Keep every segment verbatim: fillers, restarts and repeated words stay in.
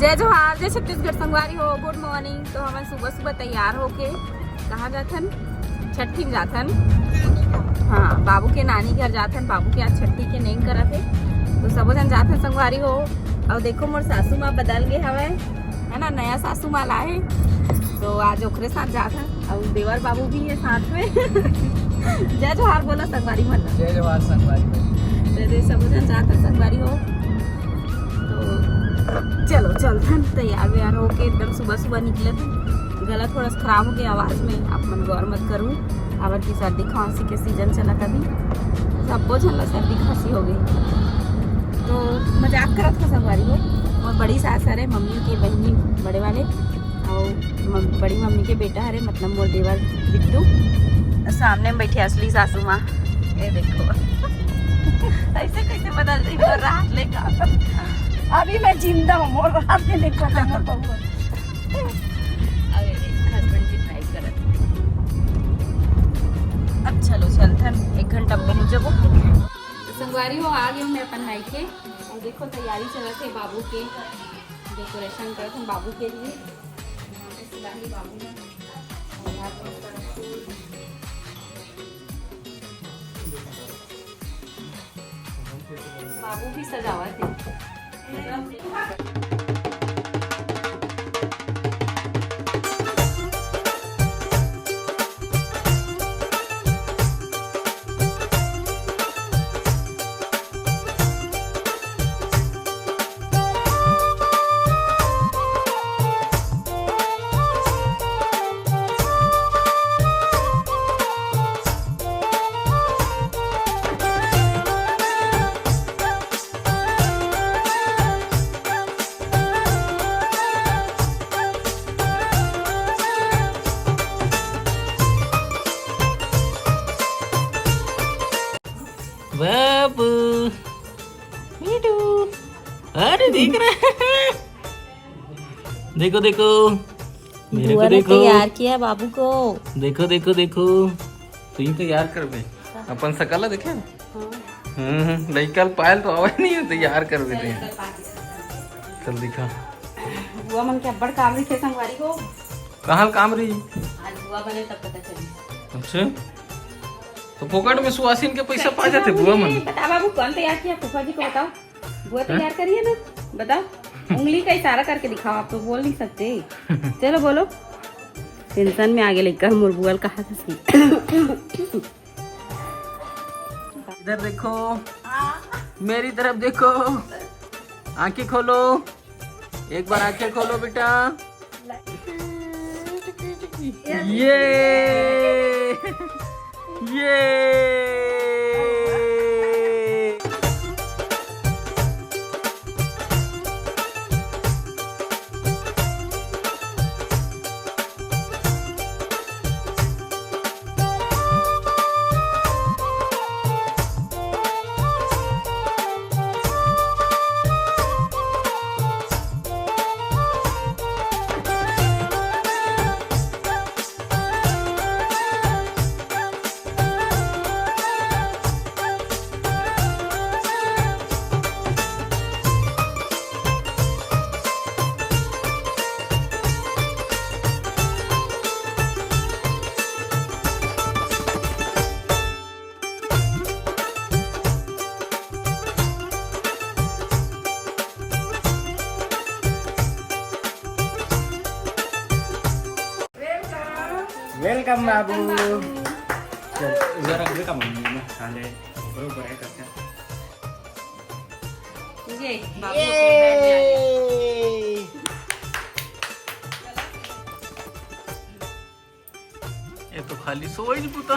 जय जोहार, जय छत्तीसगढ़ संगवारी हो। गुड मॉर्निंग। तो हमन सुबह सुबह तैयार होके कहाँ जाथन? छट्ठी में जाथन। हाँ, बाबू के नानी घर जाथन। बाबू के आज छट्ठी के नेंग करत हे, तो सबो झन जाथन संगवारी हो। और देखो, मोर सासू माँ बदल गे हवय, है ना, नया सासू माँ लाए। तो आज ओकरे साथ जाथन, और देवर बाबू भी है साथ में। जय जोहार बोला संगवारी मन ला। जय जोहार संगवारी मन। तो ये सबो झन जाथन संगवारी हो। तो चलो, चलथन तैयार वैयार होके, एकदम सुबह सुबह निकलत हन। गला थोड़ा सा खराब हो गया आवाज में, आप मन गौर मत करू, काबर कि सर्दी खांसी के सीजन चलत अभी, सब्बो झन ला सर्दी खांसी हो गई। तो मजाक करत हो संगवारी हो, मोर बड़ी सास हरे, मम्मी के बहिनी बड़े वाले, और मम-, बड़ी मम्मी के बेटा हरे, मतलब मोर देवर बिट्टू, सामने में बैठे असली सासू माँ। ये देखो। ऐसे कैसे बदल रही मोर रात लेकर। अभी मैं जिंदा हूँ, मोर रात में देखो, मोर बहू। अरे, husband की drive करत। अब चलो, चलथन, एक घंटा पहुँच जाबो। तो संगवारी हो, आ गए मैं अपन मायके। और देखो, तैयारी चलत है बाबू के, decoration करत हम बाबू के लिए। यहाँ पे सिलाई बाबू ने। और यहाँ पे बाबू भी सजावत है। बाबू, मीठू, अरे देख रहे हैं। देखो, देखो, मेरे को बुआ ने देखो। तैयार किया बाबू को। देखो, देखो, देखो, तू ही तैयार करबे। अपन सकल ला देखे? हाँ। हम्म, लइका ल पायल तो आवे नहीं है, तैयार करबे ते। चल दिखा। बुआ मन के अब्बड़ काम रहिथे संगवारी हो। कहाँ काम रही? आज बुआ बने तब पता चली। अच्छा, तो फोकट में सुवासिन के पैसा पा जाथे बुआ मन। बता बाबू, कौन तैयार किया? फूफा जी को बताओ। बुआ तैयार करी है ना, बताओ। उंगली का इशारा करके दिखाओ, आप तो बोल नहीं सकते। चलो बोलो। टेंशन में आगे लइका मोर बुआ ल कहा से। इधर देखो, मेरी तरफ देखो, आंखें खोलो, एक बार आंखें खोलो बेटा। ये, ये। वेलकम बाबू। चल, उधर रख दे का मम्मी ने, साले, ऊपर ऊपर है करके। ये, बाबू ये। अपने bag में आ गया। ये तो खाली सोइज बुता,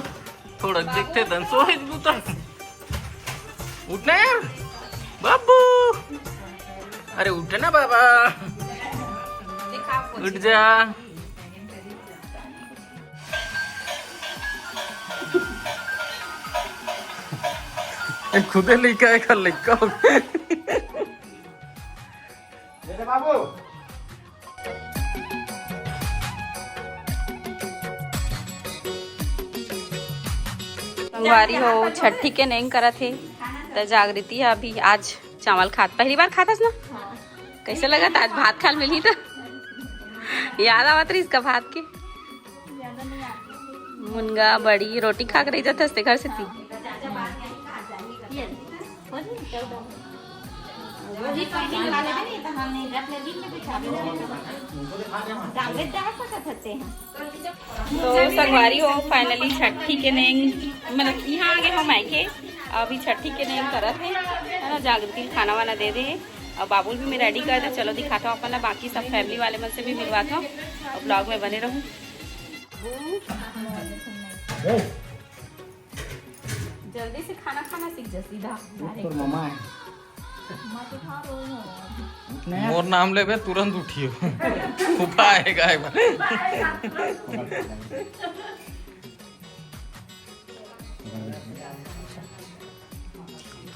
थोड़ा देखते दन सोइज बुता। उठना यार बाबू, अरे उठना बाबा, उठ जा। ये खुदे लइका है, कल लइका हो। दे दे बाबू। संगवारी हो, छट्ठी के नेंग करत हे, त जागृति ह अभी आज चावल खात, पहली बार खात हस ना? कैसे लगा था आज भात खाल मिली तो? याद आवत रही इसका भात के। मुनगा बड़ी रोटी खा के रह जाते हंसते घर से ती। तो संगवारी हो, finally छठी के नेंग, मतलब यहाँ आगे हम आए के, अभी छठी के नेंग करत है, है ना, जागृति के खाना वाना दे दे। अब बाबू भी मैं ready कर दे। चलो दिखाता हूँ अपन ला, बाकी सब family वाले मन से भी मिलवाता हूँ। अब vlog में बने रहूँ। जल्दी से खाना खाना सीख जा सीधा। तोर ममा है। मोर नाम लेबे तुरंत उठियो। फूफा आएगा एक बार।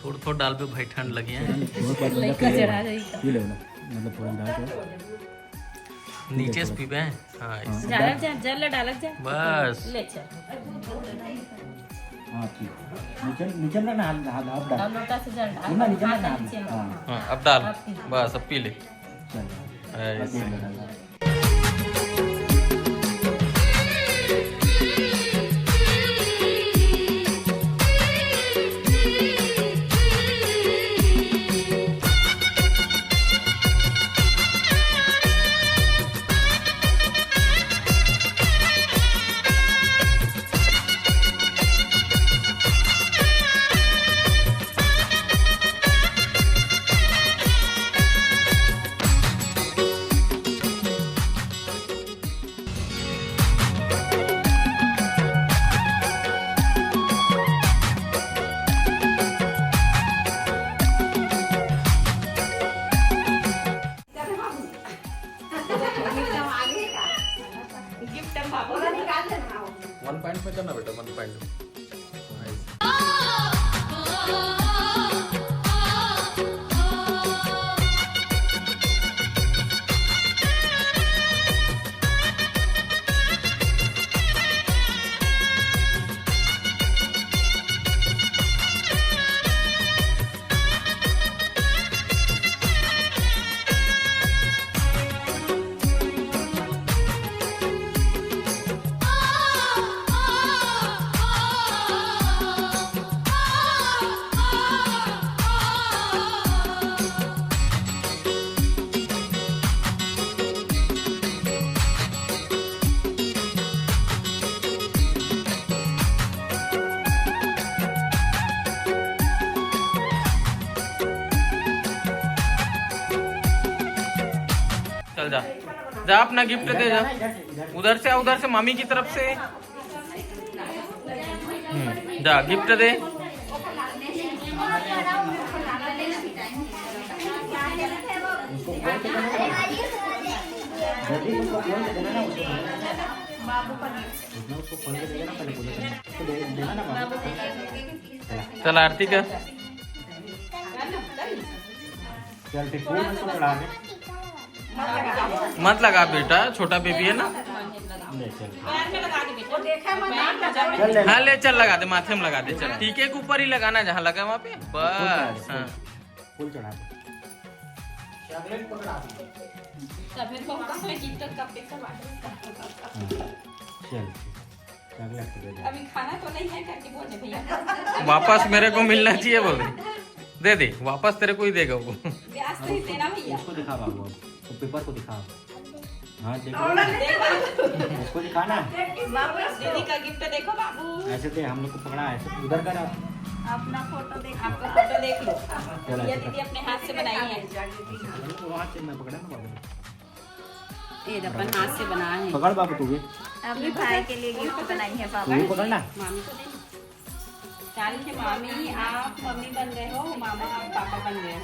थोड़ थोड़ डाल पे भाई, ठंड लगी है। थोड़ा सा बंदा लड़का पी ले चढ़ा ना। जाएगा। पी ले ना, मतलब थोड़ा डाल के। नीचे से पीबे। हाँ, हाँ, इस डालक जा, जल डालक जा। बस। ले चल। हाँ, ठीक। नीचे, नीचे में ना, हाथ, हाथ, हाथ डाल। अब लोटा से जल डाल। ना, नीचे में हाथ ना, नीचे। हाँ। हाँ, अब डाल। अब पी। बस, अब पी ले। चल। ऐसे। अब पी ले। वन पॉइंट में करना बेटा, वन पॉइंट। चल जा, जा अपना गिफ्ट दे जा। उधर से आ, उधर से मामी की तरफ से। हम्म, जा गिफ्ट दे। चल आरती कर। चल, ठीक, फूल उसको चढ़ा दे। मत लगा बेटा, छोटा बेबी है ना। ले चल। चल, ले। हाँ, ले चल, लगा दे, माथे में लगा दे। चल, टीके के ऊपर ही लगाना, जहाँ लगा वहाँ पे। बस, हाँ। फूल चढ़ा दे। चॉकलेट पकड़ा दे। तब मेरे को होता है कि तो कब तक बांटूं? हाँ, चल। अभी खाना तो नहीं है करके बोले भैया। वापस मेरे को मिलना चाहिए बोल रही। दे दे, वापस तेरे को ही देगा वो। ब्याज तो ही देना भैया। उसको दिखा बाबू, अब तो पेपर को दिखा। हाँ, देखो। देखो। उसको दिखाना। बाबू, दीदी का गिफ्ट देखो बाबू। ऐसे दे, हम लोग को पकड़ा है, ऐसे उधर कर आप। अपना फोटो देख, आपका फोटो देख लो। चलो, ये ऐसे दीदी कर। अपने हाथ से बनाई है। वहाँ से मैं पकड़ा ना बाबू। ये अपन हाथ से बनाए हैं। पकड़ बाबू तू भी। अपने भाई के लिए गिफ्ट बनाई है तू पापा भी ने। पकड़ ना। मामी को दे। काल के मामी आप मम्मी बन गए हो, मामा आप पापा बन गए हो।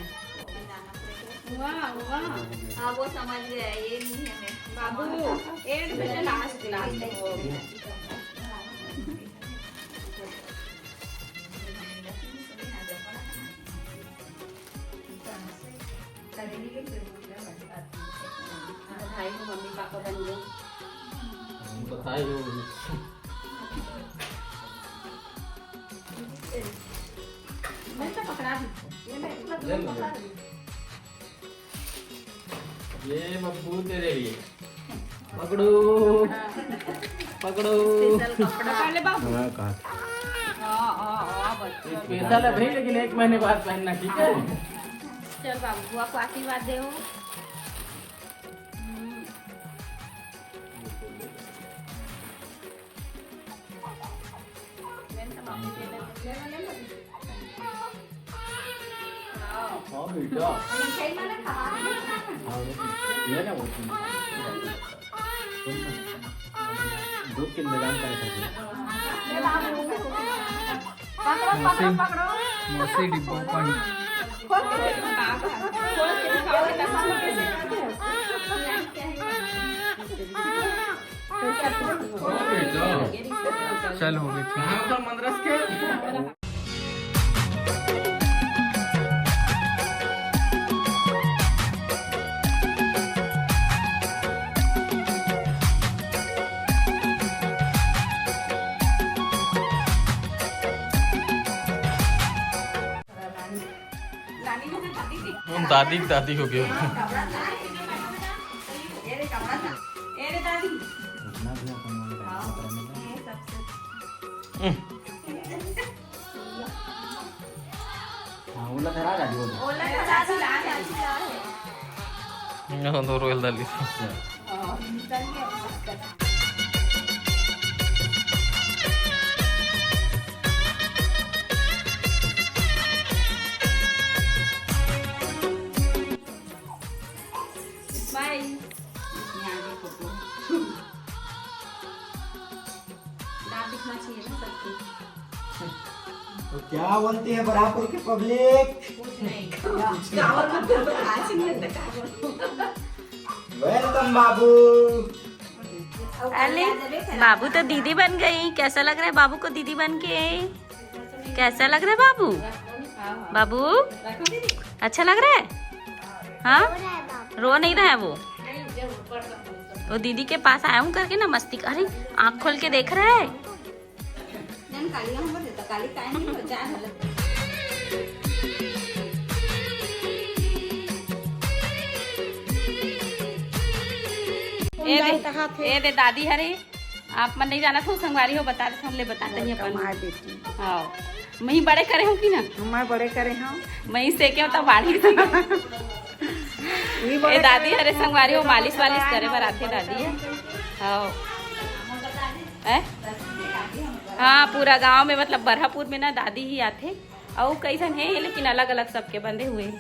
वाह, वाह। हाँ, वो समझ गया, ये नहीं है मैं। बाबू, एट बेटा लास्ट, लास्ट। बधाई हो, मम्मी पापा बन गए। बधाई हो। मैं तो पकड़ा दी। ये मैं इतना ले लो। पकड़ा दी। ये बब्बू तेरे लिए। पकड़ो, पकड़ो। स्पेशल कपड़ा। पहले बाबू। हाँ, कहा था। हाँ, हाँ, हाँ, बच्चा। स्पेशल है भाई, लेकिन एक महीने बाद पहनना, ठीक है? चल बाबू, बुआ को आशीर्वाद दे। हाँ बेटा। हाँ, ये ना वो सुन। दो तीन बजान का है। मौसी, मौसी डिब्बा पानी। चल, हो गई। हम दादी के दादी हो गए। हम्म। हाँ, ओला धरा दादी, ओला। हाँ, दो रोयल दादी। स्माइल। यहाँ की फोटो। दांत दिखना चाहिए ना सबके। तो क्या बोलती है बरापुर की पब्लिक? कुछ नहीं। गाँव में तो आज नहीं होता, क्या बोलूं? Welcome बाबू। अरे, बाबू तो दीदी बन गई। कैसा लग रहा है बाबू को दीदी बन के? कैसा लग रहा है बाबू? बाबू, अच्छा लग रहा है? हाँ, रो नहीं रहा है वो। वो दीदी के पास आया हूँ करके ना मस्ती कर, अरे, आँख खोल के देख रहा है। ए दे, ए दे दादी हरे, आप मन नहीं जानत हो, संगवारी हो, बता देथन, ले बता तनी अपन। हाँ, मैं बड़े करे हूँ कि ना? मैं बड़े करे हूँ। मैं से के तो बाढ़ी। ए दादी हरे संगवारी हो, मालिश वालिश करे बर आथे दादी। हाँ। हैं? हाँ, पूरा गांव में, मतलब बरहापुर में ना दादी ही आथे। अउ कई झन हे, लेकिन अलग-अलग सबके बंधे हुए हे।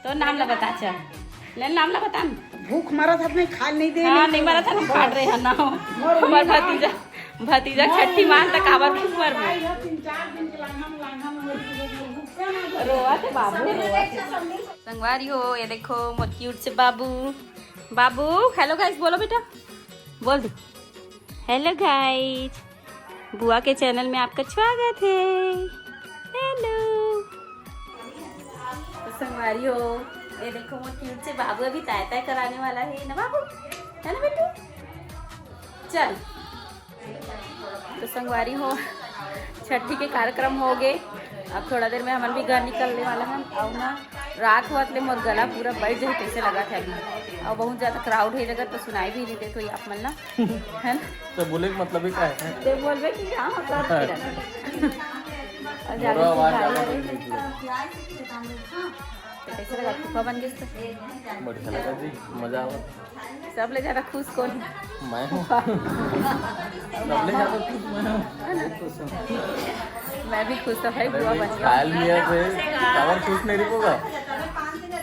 तो नाम ला बता, चल। ले नाम ला बता न। भूख मरत हत नहीं, खाय नहीं दे। हाँ, नहीं मरत हत, हम काट रहे हैं ना। हमार भतीजा, भतीजा छठी मास तक काबर भूख मर। रोवत हे बाबू, रोवत हे। संगवारी हो, ये देखो मोर क्यूट से बाबू। बाबू, हेलो गाइस बोलो बेटा, बोल दे। हेलो गाइस, बुआ के चैनल में आपका स्वागत है। हेलो। तो संगवारी हो, ये देखो मोर क्यूट से बाबू अभी ताय ताय कराने वाला है ना बाबू, है ना बेटू? चल। तो संगवारी हो, छठी के कार्यक्रम हो गए। अब थोड़ा देर में हमन भी घर निकलने वाला हन। अउ ना रात होत ले मोर गला पूरा बैठ जाए तइसे लगत हे अभी। अउ बहुत ज्यादा क्राउड हे जगह तो सुनाई भी नहीं देत होही आप मन ला, है ना? तो बोले के मतलब ही का है? ते बोलबे कि हाँ, मतलब हाँ। तेरा। अउ ज्यादा मोरो आवाज सुनाई ज्यादा नहीं बैठ गई। तो कैसे लगा? फूफा बन गइस तो? बढ़िया लगा जी, मजा आवा। सबले ज्यादा खुश कोन हे? मैं हूँ। सबले ज्यादा खुश मैं हूँ। मैं भी खुश हूँ भाई, बुआ बन गया। खायल मिला से काबर खुश नहीं रहोगा?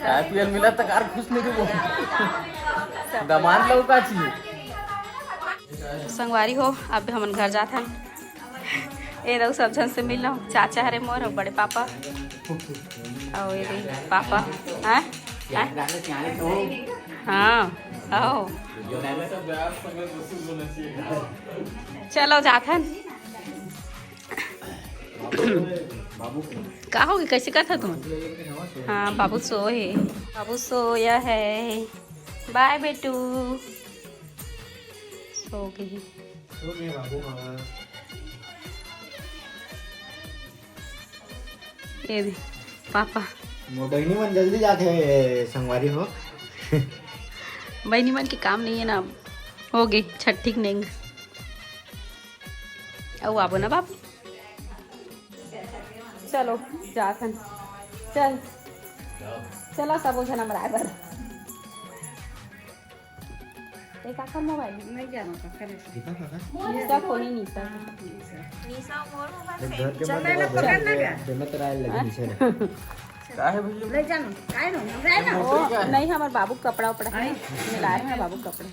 खाय पियल मिला तो कार खुश नहीं रहोगा। दमांद लोग का चाहिए। संगवारी हो, अब हमन घर जात हन। ए रउ सब झन से मिल लो, चाचा हरे मोर अउ बड़े पापा। अउ ये दे पापा, हैं? हैं? हाँ, आओ। चलो जाथन। का होगे, कैसे करथा तुम? हाँ, बाबू सोए हे, बाबू सोया है। बाय बेटू, सो गई। सो गए बाबू मामा। ये दे, पापा। मोर बहिनी मन जल्दी जाथे संगवारी हो। बहिनी मन के काम नहीं है ना, हो गई छठी के नेंग। अउ आबो ना बाबू। चलो जाथन। चल, चला सबो झन हमर आए बर। ए काकर मोबाइल? नहीं जाना था, करे से। निशा कोनी, निशा। निशा मोर मोबाइल से। घर के चल, बंद ले, कर पकड़ दे। ले। बेमत राय लगी निशा ने। काहे भैया? ले जाना, काहे ना, जाए ना। ओ, नहीं, हमर बाबू के कपड़ा उपड़ा है। मिलाए हैं बाबू के कपड़ा।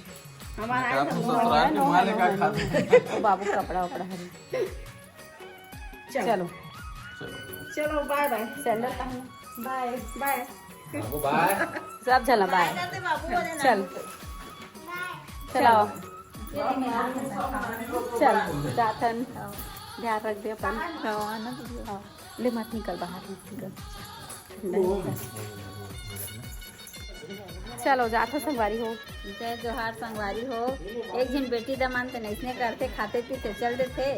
हमारा आप तो ससुराल के मालिक का खाते। ओ, बाबू के कपड़ा उपड़ा है। चलो। चलो। चलो, बाय बाय। सैंडल पहनो। बाय। बाय। बाबू बाय। सब चला बाय। बाय करते बाबू बोले ना। चल। चलाओ। चल, जाथन। ध्यान रख दे अपन। हाँ, ले मत निकल बाहर, मत निकल। चलो, जाथो संगवारी हो। जय जोहार संगवारी हो। एक झन बेटी दमान ते नइसने करथे, खाते पीते चल देथे।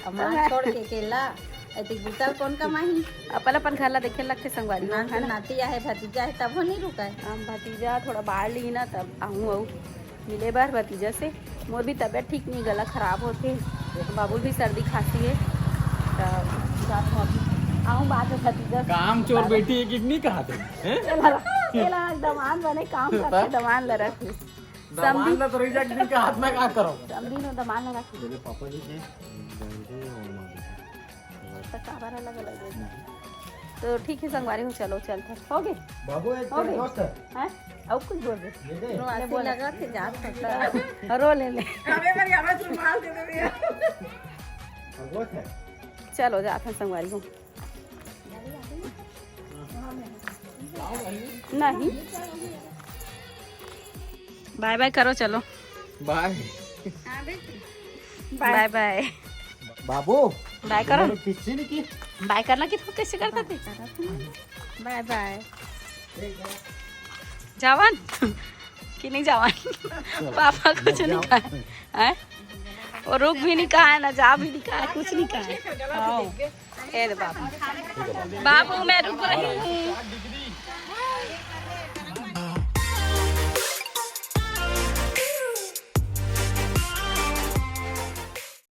अब मां छोड़ के अकेला, एती बुता कोन कमाही? अपन अपन घर ला देखे लगथे संगवारी हो, नान है ना? नाती आहे, भतीजा आहे, तब हो नहीं रुकाय। हम भतीजा थोड़ा बाढ़ ली ना, तब आहूं अउ मिले बर भतीजा से। मोर भी तबियत ठीक नहीं, गला खराब होथे, बाबू भी सर्दी खांसी है। त जात हूँ अभी, आहूं बाद में भतीजा से। काम चोर बेटी एक एक नहीं कहा थे, हैं? एला, एला दमान बने काम करके दमान ल रख। दमान ला तो रही जा, एक दिन के हाथ में का करो? समधी नो दमान ल रख। मेरे पापा जी के, बहन के और माँ जी के। तो काबर अलग अलग है? तो ठीक है संगवारी हो, चलो चलते हैं। हो गए? बाबू एक हो गए? दोस्त है। हैं? और कुछ बोल दे। ये दे। रो ले, आसी बोल। लगा थे जात सकता। रो ले ले। अरे मेरी आवाज रुमाल दे दे भैया। भगवत है। चलो जात हैं संगवारी हो। नहीं। बाय बाय करो, चलो। बाय। बाय बाय। बाबू, बाय करो। मैंने किसी ने की। बाय करना कि तू कैसे करता थे? बाय बाय। जावन कि नहीं जावन? पापा कुछ नहीं कहा है। वो रुक भी नहीं कहा है, ना जा भी नहीं कहा है, कुछ नहीं कहा है। हाँ। ए रे बाबू। बाबू, मैं रुक रही हूँ।